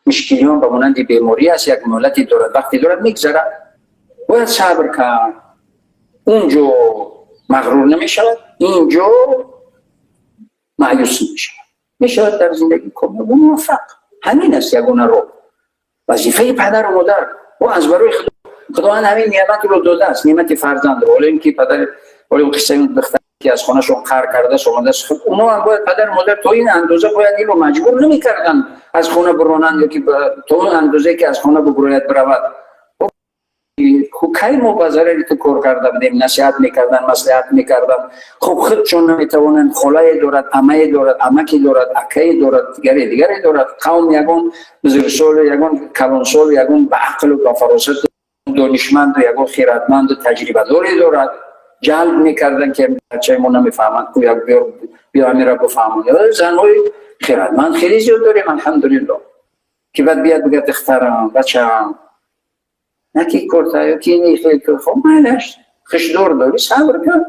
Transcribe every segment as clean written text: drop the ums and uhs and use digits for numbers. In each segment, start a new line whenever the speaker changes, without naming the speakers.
Мушкилиён ба монанди беморӣ аст, як муҳлате дорад, вақте дорад, мегзарад. Бояд сабр кард. Унҷо мағрур намешавад, инҷо маъюс мешавад, мешавад дар зиндагӣ комёбу муваффақ. Ҳамин аст ягона роҳ. Вазифаи падару модар о аз барои Худо, Худованд ҳамин неъматро додааст, неъмати фарзандро. Ҳоло ин ки падар, ҳоло қиссаи духтар, ки аз хонашон қаҳр кардааст, омадааст. Хуб, оно ҳам бояд, падару модар то ин андоза бояд инро маҷбур намекарданд, аз хона биронанд ё ки то он андозе, ки аз хона бубурояд, биравад. Кай мо ба зарари ту кор карда будем? Насиҳат мекардан, маслиҳат мекардан. Хуб, худшон наметавонанд, холае дорад, амае дорад, амаке дорад, акае дорад, дигаре дигаре дорад, қавм, ягон бузургсолу, ягон калонсолу, ягон ба ақлу ба фаросату донишманду, ягон хиратманду таҷрибадоре дорад. Ҷалб мекардан, ки бачаи мо намефаҳманд, ку як биё, ҳамира бифаҳмон. Занҳои хиратманд хеле зиёд дорем, алҳамдулилло, ки баъд бияд, бигӯяд: «Духтарам, бачаам, наки корта ё ки хоб, майлаш, хушдор дорӣ, сабр кун,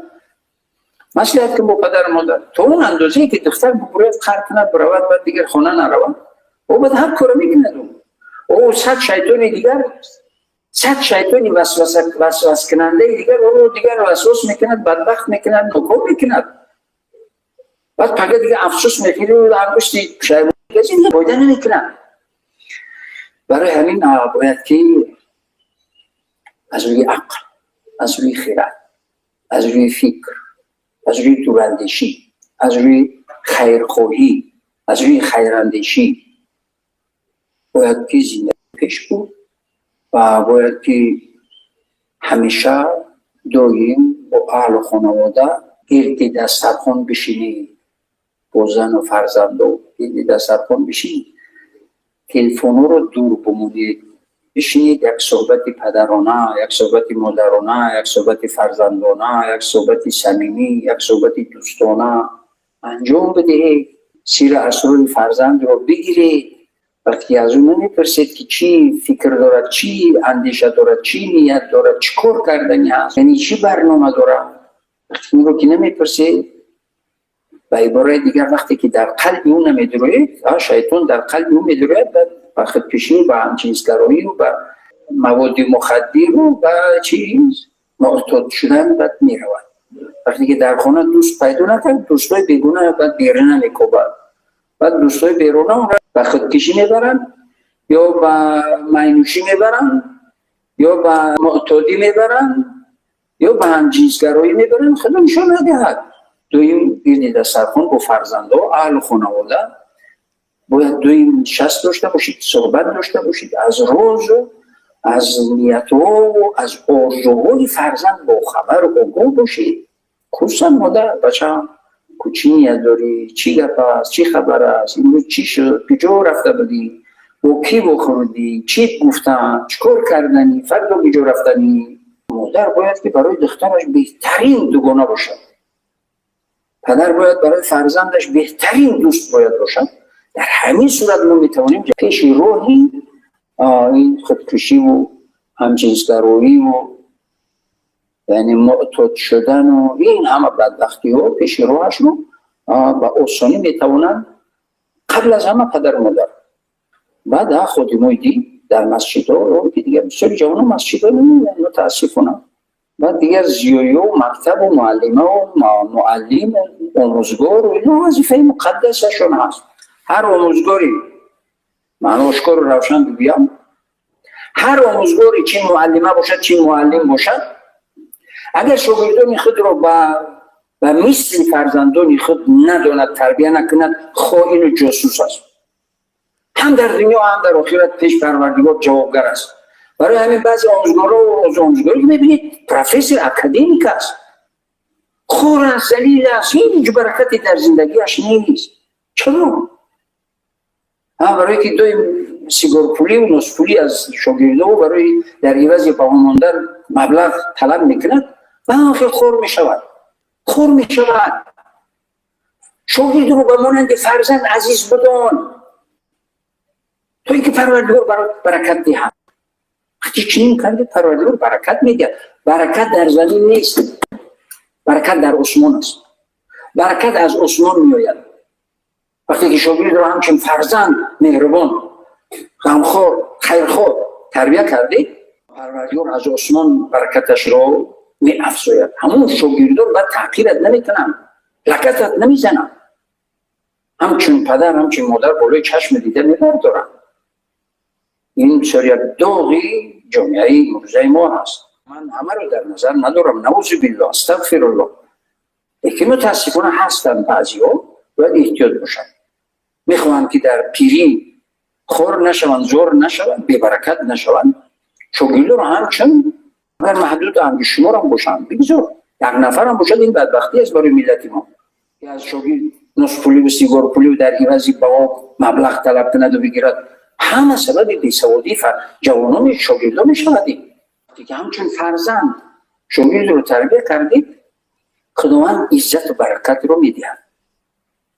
маслиҳат кун бо падару модар». То он андозае, ки духтар бубурояд, қаҳр кунад, биравад, баъд дигар хона наравад, о баъд ҳар кора мекунад. О 100 шайтони дигар, 100 шайтони васваскунандаи дигар ӯро дигар васвас мекунад, бадбахт мекунад, нокор мекунад. Баъд пага дигар афсӯс мехӯри, ангушти пушаймон фоида намекунад. Барои ҳамин бояд ки аз рӯи ақл, аз рӯи хирад, аз рӯи фикр, аз рӯи дурандешӣ, аз рӯи хайрхоҳӣ, аз рӯи хайрандешӣ бояд ки зиндагӣ пеш буд ва бояд ки ҳамеша доим бо аҳлу хонавода гирди дастархон бишинед, бо зану фарзандо гирди дастархон бишинед, телефонҳоро дур бимонед, бишинед, як суҳбати падарона, як суҳбати модарона, як суҳбати фарзандона, як суҳбати самимӣ, як суҳбати дӯстона анҷом бидиҳед. Сиру асрори фарзандро бигиред. Вақте аз ӯ намепурсед, ки чӣ фикр дорад, чӣ андеша дорад, чӣ ният дорад, чӣ кор кардани ҳаст, яъне чӣ барнома дорад, вақте ӯро ки намепурсед, ба ибораи дигар, вақте ки дар қалби ӯ намедуроед, шайтон дар қалби ӯ медурояд, ба худкушию ба ҳамҷинсгароию ба маводи мухаддиру ба чиз муътод шудан баъд меравад. Вақте ки дар хона дӯст пайдо накард, дӯстои бегуна баъд беруна мекобад. Баъд дӯстои беруна онро ба худкушӣ мебаранд, ё ба майнӯшӣ мебаранд, ё ба муътодӣ мебаранд, ё ба ҳамҷинсгароӣ мебаранд. Худо нишон надиҳад. Дуюм, гирди дастархон бо фарзандо, аҳлу хонавода бояд дуюм нишаст дошта бошед, суҳбат дошта бошед, аз розу аз ниятҳову аз орзуҳои фарзанд бохабару огоҳ бошед. Хусусан модар: «Бачаам, ку чӣ ният дорӣ? Чӣ гап аст? Чӣ хабар аст? Имрӯз чӣ шуд? Куҷо рафта будӣ? Бо кӣ вохӯрдӣ? Чӣ гуфтанд? Чӣ кор карданӣ? Фардо куҷо рафтанӣ?» Модар бояд ки барои духтараш беҳтарин дугона бошад, падар бояд барои фарзандаш беҳтарин дӯст бояд бошад. Дар ҳамин сурат мо метавонем пеши роҳи ин худкушиву ҳамҷинсгароиву, яъне муътод шудану ин ҳама бадбахтиҳо, пеши роҳашро ба осонӣ метавонанд қабл аз ҳама падару модар, баъд ходимои дин дар масҷидҳо, ки дигар бисёри ҷавонон масҷидҳо намеоянд, мутаассифона. Баъд дигар зиёиҳо, мактабу муаллимау муаллиму омӯзгору ино вазифаи муқаддасашон ҳаст. Ҳар омӯзгори, ман ошкору равшан бигӯям, ҳар омӯзгоре, чи муаллима бошад, чи муаллим бошад, агар шогирдони худро ба мисли фарзандони худ надонад, тарбия накунад, хоину ҷосус аст. Ҳам дар дунё, ҳам дар охират пеш Парвардигор ҷавобгар аст. Барои ҳамин баъзе омӯзгоро, омӯзгоре ки мебинед, профессор, академик аст, хор аст, залил аст, ҳеҷ баракате дар зиндагиаш нест. Чаро? Барое ки доим сигорпулию носпулӣ аз шогирдо барои дар ивази баҳо мондан маблағ талаб мекунад ва охир хор мешавад, хор мешавад. Шогирдро ба монанди фарзанд азиз будон, то ин ки Парвардигор барот баракат диҳад. Вақти чунин карди, Парвардигор баракат медиҳад. Баракат дар замин нест, баракат дар осмон аст, баракат аз осмон меояд. Вақте ки шогирдро ҳамчун фарзанд меҳрубон. Ғамхор, хайрхоҳ тарбия кардед, Парвардигор аз осмон баракаташро меафзояд. Ҳамон шогирдон ба таҳқират наметунанд, лакатат намезананд, ҳамчун падар, ҳамчун модар болои чашми дида мебардоранд. Ин бисёр як доғи ҷомеаи имрӯзаи мо ҳаст. Ман ҳамаро дар назар надорам, наузу биллоҳ, астағфируллоҳ, лекин мутаассифона ҳастанд баъзиҳо. Бояд эҳтиёт бошанд. Мехоҳанд, ки дар пирӣ хор нашаванд, зор нашаванд, бебаракат нашаванд. Шогирдоро ҳамчун, агар маҳдуд ангуштшуморам бошанд, бигзор як нафарам бошад, ин бадбахтӣ аст барои миллати мо, ки аз шогирд носпуливу сигорпуливу дар ивази бао маблағ талаб кунаду бигирад. Ҳама сабаби бесаводии ҷавонони шогирдо мешавад. Ки ҳамчун фарзанд шогирдро тарбия кардед, Худованд иззату баракатро медиҳад.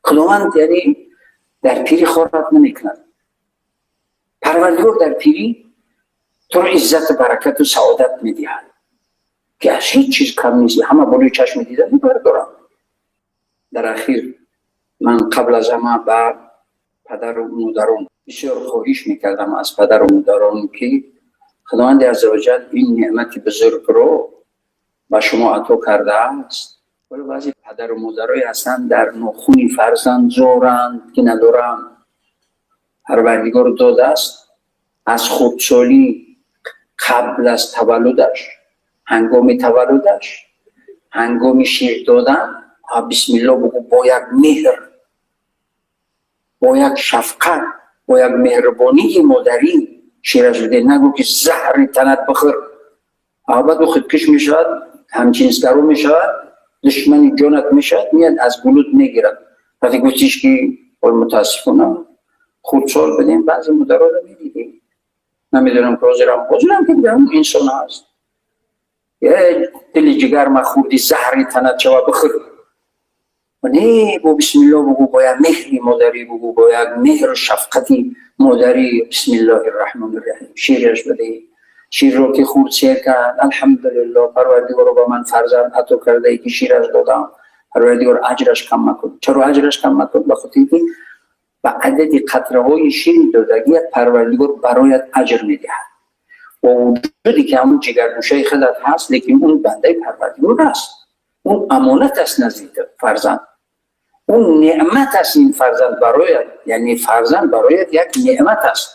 Худованд, яъне, дар пирӣ хорат намекунад. Парвардигор дар пирӣ туро иззату баракату саодат медиҳад, ки аз ҳеҷ чиз кам нест, ҳама болои чашми дида мебардорам. Дар ахир ман қабл аз ҳама ба падару модарон бисёр хоҳиш мекардам, аз падару модарон, ки Худованди аззаваҷал ин неъмати бузургро ба шумо ато кардааст. Вале баъзе падару модарое ҳастанд, дар нохуни фарзанд зоранд, ки надоранд. Парвардигор додааст, аз хурдсолӣ, қабл аз таваллудаш, ҳангоми таваллудаш, ҳангоми шир додан, бисмилло бугӯ, бо як меҳр, бо як шафқат, бо як меҳрубонии модарӣ шираш биде. Нагӯ, ки заҳри танат бихӯр. Баъд ӯ худкиш мешавад, ҳамҷинсгаро мешавад, душмани ҷонат мешавад, меяд, аз гулут мегирад. Вақте гуфтиш, ки мутаассифона хурдсол будем, баъзе модароро медидем, намедонам, ки ҳозирам ки ҳамон инсон ҳаст: «Дили ҷигар ма хурди, заҳри танат шава, бихӯр». Не, бо бисмилло бугӯ, бо як меҳри модарӣ бугӯ, бо як меҳру шафқати модарӣ, бисмиллоҳи рраҳмони рраҳим, шираш бидеҳ. Ширро ки хурд, сер кард, алҳамдулилло, Парвардигоро, ба ман фарзанд ато кардае, ки шираш додам, Парвардигор, аҷраш кам макун. Чаро аҷраш кам макун? Ба хотире ки ба адади қатраҳои шири додагият Парвардигор бароят аҷр медиҳад. Бо вуҷуде ки ҳамун ҷигаргӯшаи худат ҳаст, лекин он бандаи Парвардигор аст, он амонат аст назди фарзанд, он неъмат аст ин фарзанд бароят. Яъне фарзанд бароят як неъмат аст,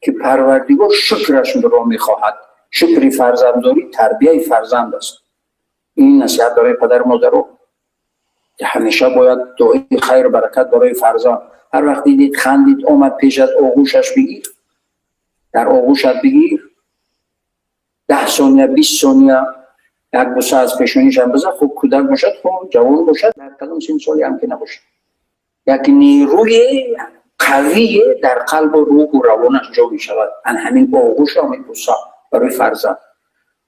ки Парвардигор шукрашро мехоҳад. Шукри фарзанддорӣ тарбияи фарзанд аст. Ин насиҳат барои падару модаро, ки ҳамеша бояд дуои хайру баракат барои фарзанд. Ҳар вақт дидид, хандид, омад пешат, оғӯшаш бигир, дар оғӯшат бигир, 10 сония, 20 сония як буса аз пешонишам бизан. Хуб, кӯдак бошад, хуб, ҷавон бошад, дар кадом синну соли ҳам ки набошад, як нерӯи қавие дар қалбу рӯҳу равонаш ҷо мешавад ан ҳамин оғӯшу ҳамин буса барои фарзанд.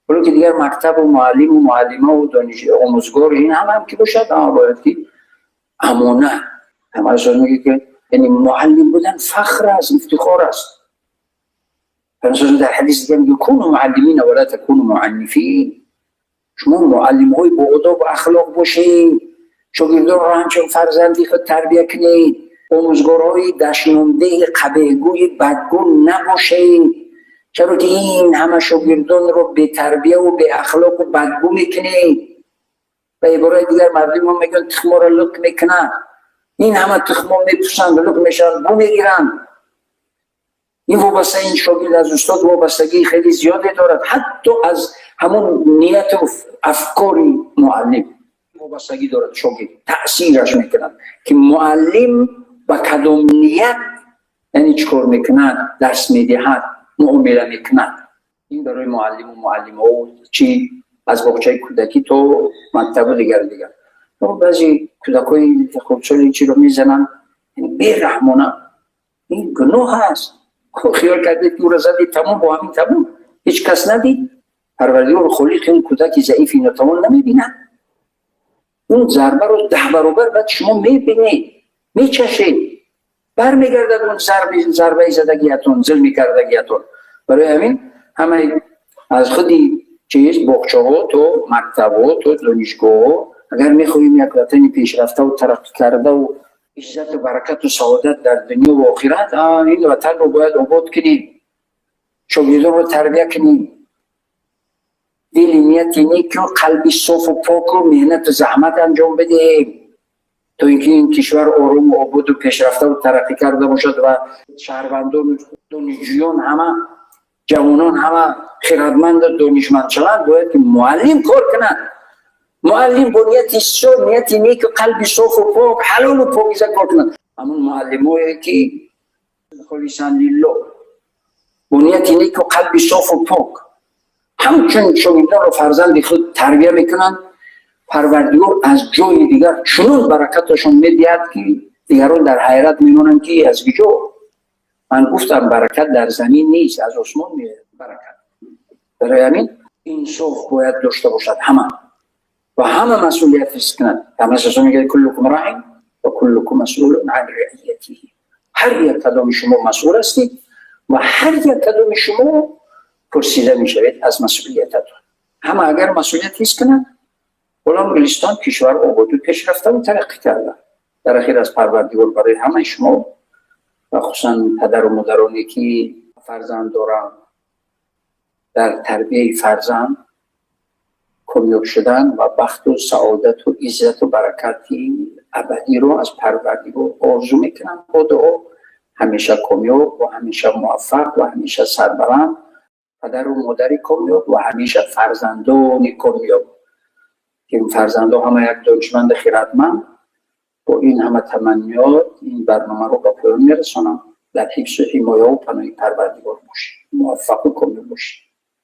Ҳоло ки дигар мактабу муаллиму муаллимаву дониш омӯзгор, ин ҳама ҳам ки бошад, бояд ки амона ҳамаашон мегӯ, ки яъне муаллим будан фахр аст, ифтихор аст. Дар ҳадис дигар мегӯ: كونوا معلمين ولا تكونوا معنفين. Шумо муаллимҳои боодобу ахлоқ бошед, шогирдонро ҳамчун фарзанди худ тарбия кунед, омӯзгорҳои дашномдеҳи, қабеҳгӯи, бадгӯ набошед. Чаро ки ин ҳама шогирдонро бетарбияву беахлоқу бадгӯ мекунед. Ба ибораи дигар, мардуми мо мегӯянд: тухморо лук мекунанд. Ин ҳама тухмо мепӯсанд, лук мешаванд, бӯ мегиранд. Ин вобаста, ин шогирд аз устод вобастагии хеле зиёде дорад, ҳатто аз ҳамон нияту афкори муаллим вобастагӣ дорад. Шогирд таъсираш мекунад, ки муаллим ба кадом ният, яъне чӣ кор мекунад, дарс медиҳад, муомила мекунад. Ин барои муаллиму муаллимао, чи аз боғчаи кӯдакӣ то мактабу дигару дигар. Баъзе кӯдакҳои хурдсоли чиро мезананд бераҳмона, ин гуноҳ аст. Хиёл кардед, ки ӯро задед, тамом, бо ҳамин тамом, ҳеҷ кас надид? Парвардигор, холиқи он кӯдаки заифи нотавон намебинад? Он зарбаро 10 баробар баъд шумо мебинед, мечашед, бармегардад он зарбаи задагиятон, зулми кардагиятон. Барои ҳамин ҳамаи аз худи чиз, боғчаҳо то мактабҳо то донишгоҳҳо, агар мехоҳем як ватани пешрафтаву тараққӣ кардаву Иззату баракату саодат дар дунё ва охират, ин ватанро бояд обод кунем, шогирдонро тарбия кунем, дили нияти неку, қалби софу поку, меҳнату заҳмат анҷом бидиҳем, то ин ки ин кишвар орому ободу пешрафтаву тараққӣ карда бошад ва шаҳрвандону донишҷӯён ҳама, ҷавонон ҳама хирадманду донишманд шаванд. Бояд ки муаллим кор кунад. Муаллим бо нияти нияти неку, қалби софу пок, ҳалолу покиза кор кунад. Ҳамун муаллимое ки خالصا لله, бо нияти неку, қалби софу пок ҳамчун шогирдонро фарзанди худ тарбия мекунанд, Парвардигор аз ҷои дигар чунон баракаташон медиҳад, ки дигарон дар ҳайрат мемонанд, ки аз куҷо. Ман гуфтам, баракат дар замин нест, аз осмон меояд баракат. Барои ҳамин инсоф бояд дошта бошад ҳама ва ҳама масъулият ҳис кунад. Ҳамасасо мегӯяд: كلكم راع وكلكم مسؤول عن رعيته. Ҳар як кадоми шумо масъул ҳастед ва ҳар як кадоми шумо пурсида мешавед аз масъулиятатон. Ҳама агар масъулият ҳис кунад, ҳоло Англистон кишвар ободу пешрафтаву тараққӣ карда. Дар ахир аз Парвардигор барои ҳамаи шумо ва хусусан падару модароне ки фарзанд доранд, дар тарбияи фарзанд комёб шудан ва бахту саодату иззату баракати абадиро аз Парвардигор орзу мекунам. Бо дуо, ҳамеша комёб ва ҳамеша муваффақ ва ҳамеша сарбаланд, падару модари комёб ва ҳамеша фарзандони комёб, ки фарзандо ҳама як донишманди хирадманд. Бо ин ҳама таманниёт ин барномаро ба поён мерасонам. Дар ҳифзу ҳимояву паноҳи Парвардигор бошед, муваффақу комёб бошед.